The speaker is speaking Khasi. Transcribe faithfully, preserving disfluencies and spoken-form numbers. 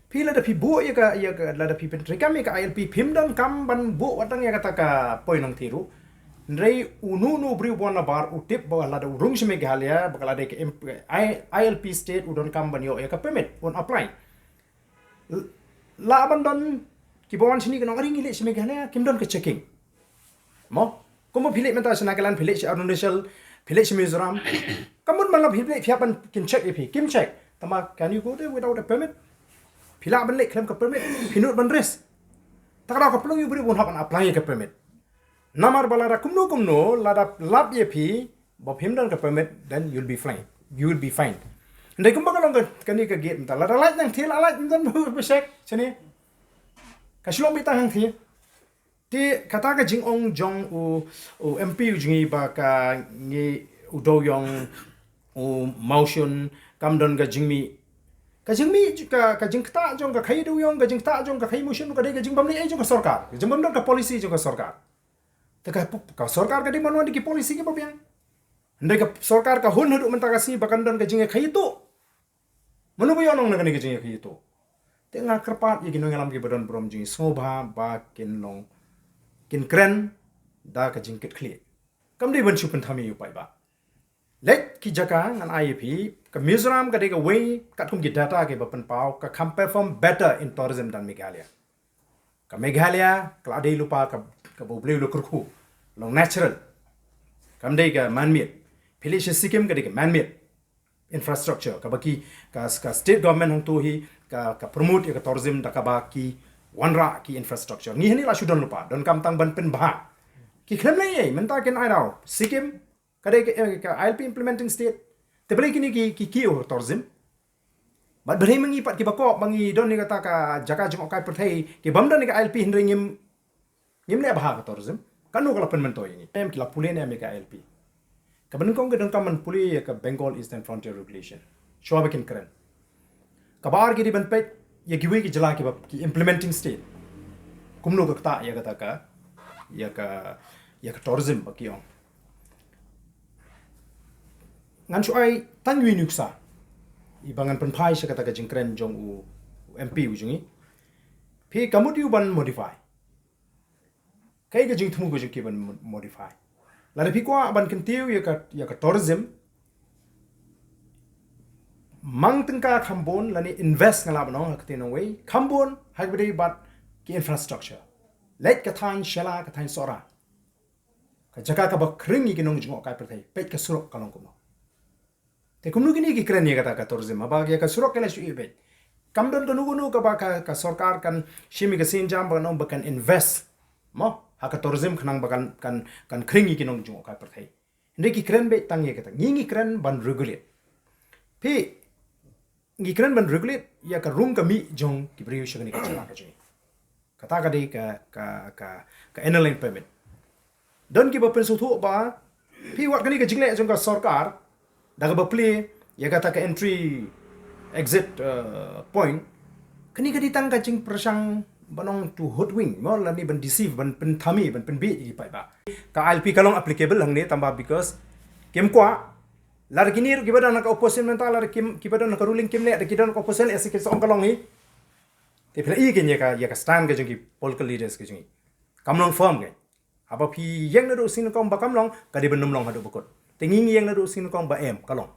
Phi lada phi buh ïa ka, ïa ka, lada phi pyntreikam ïa ka I L P, phim donkam ban buh wat tang ïa kata ka point nangta ruh. Hynrei uno uno u briew uba wan nabar u tip ba lada u rung sha Meghalaya, ba ka la dei ka imp-, I-, I L P state, u donkam ban ïoh ïa ka permit, un apply. L-, lah ban don kiba wan shane ki nongrim, ngi leit sha Meghalaya, kim don ka checking. Mo? Kumba phi leit mynta sha Nagaland, phi leit sha Arunachal, phi leit sha Mizoram. Ka mut man la phi leit phi hap ban kin check ïa phi, kim check. Tangba can you go there without a permit? Phi lah ban leit khlem ka permit, phi nud ban risk. Te ka daw ka pynlong ïa u briew ba un hap ban apply ïa ka permit. Namar ba lada kumno kumno, lada lap ïa phi ba phim don ka permit, then you'll be fined. You will be fined. Hynrei kumba ka long ka, kane ka gate mynta, lada lait nangta, la lait nangta ba check shane. Ka shu long beit tang hangta. Te kata ka jingong jong u, u M P u jong ngi ba ka ngi u Dewiong, u Mawshun, kam don ka jingmih. Ka jingmih ju-, ka, ka jingktah jong ka khaïi Dewiong, ka jingktah jong ka khaïi Mawshun, ka dei ka jingbym leh ei jong ka sorkar. Ka jingbym don ka policy jong ka sorkar. Te ka, ka sorkar ka dei ban wan da ki policy kiba biang. Hynrei ka sorkar ka hun haduh mynta ka sngi ba kan don ka jingïakhaïi tuh. Mano ba ïohnong na kane ka jingïakhaïi tuh? Te nga kyrpad ïa ki nongïalam kiba don burom jong ngi, sngewbha ba kin long, kin kren da ka jingkitkhlieh. Kam dei ban shu pynthame ïa u paidbah. Leit ki jaka ngan ai ïa phi, ka Mizoram ka dei kawei katkum ki data kiba pynpaw, ka kham perform better in tourism than Meghalaya. Ka Meghalaya ka la dei lypa ka, kaba U Blei u la kyrkhu, long natural. Kam dei ka man-made. Phi leit sha Sikkim ka dei ka man-made infrastructure, kaba ki, ka, ka state government hangto hi ka, ka promote ïa ka tourism da kaba ki wanrah ki infrastructure. Ngi hangne la shu don lypa, donkam tang ban pynbha. Ki khlem leh ei, mynta kin ai daw. Sikkim ka dei ka, eh, ka I L P implementing state. Te balei kine ki, ki kiew tourism? Bad balei ma ngi pat kiba koh ba ngi don ïa kata ka jaka jngohkai pyrthei, kibym don ïa ka I L P hynrei ngim, ngim leh bha ka tourism? Kano ka la pynmyntoi ïa ngi? Em, ki la pule ne em ïa ka I L P? Kaba nyngkong ki donkam ban pule ïa ka Bengal Eastern Frontier Regulation shuwa ba kin kren. Kaba ar ki dei ban peit ïa kiwei ki jylla kiba ki implementing state, kumno ka ktah ïa kata ka, ïa ka, ïa ka tourism ba ki ong. Ngan shu ai tang iwei i nuksa iba ngan pynphai sha kata ka jingkren jong u, u M P u jong ngi. Phi, ka mut ïa u ban modify. Kaei ka jingthmu ka jong ki ban mo-, modify? Lada phi kwah ban kyntiew ïa ka, ïa ka tourism, mang tyngka khambun lane invest, nga lah ban ong ha ka ktien nongwei, khambun ha kaba ïadei bad ki infrastructure. Leit ka thaiñ Shella, ka thaiñ Sohra, ka jaka kaba khring ïa ki nongjngohkai pyrthei, peit ka surok ka long kumno. Te kumno kine ki kren ïa kata ka tourism, haba ïa ka surok ki la shu ïeh beit? Kam don kano kano kaba ka, ka sorkar kan shim ïa ka sienjam ba kan ong ba kan invest, mo, ha ka tourism khnang ba kan, kan, kan khring ïa ki nongjngohkai pyrthei. Hynrei ki kren beit tang ïa kata. Ngi ngi kren ban regulate. Phi, ngi kren ban regulate ïa ka rung ka mih jong ki briew sha kane ka jylla ka jong ngi. Kata ka dei ka, ka, ka, ka Inner Line Permit. Don kiba pynsngewthuh ba, phi, wat kane ka jingleh jong ka sorkar da kaba plie ïa kata ka entry exit, eh, point, kane ka dei tang ka jingpyrshang ban ong to hoodwink, mo, lane ban deceive, ban pynthame, ban pynbieit ïa ki paidbah. Ka I L P ka long applicable hangne tangba because kim kwah, lada kine ruh kiba don ha ka opposition mynta, lada kim, kiba don ha ka ruling kim leh, lada ki don ha ka opposition, lehse kin sa ong ka long hi. Te phi la i kein ïa ka, ïa ka stand ka jong ki political leaders ka jong ngi. Kam long firm kein. Haba phi ïeng naduh sien nyngkong ba kam long, ka dei ban ym long haduh ba kut. Te ngi ngi ïeng naduh sien nyngkong ba em, ka long.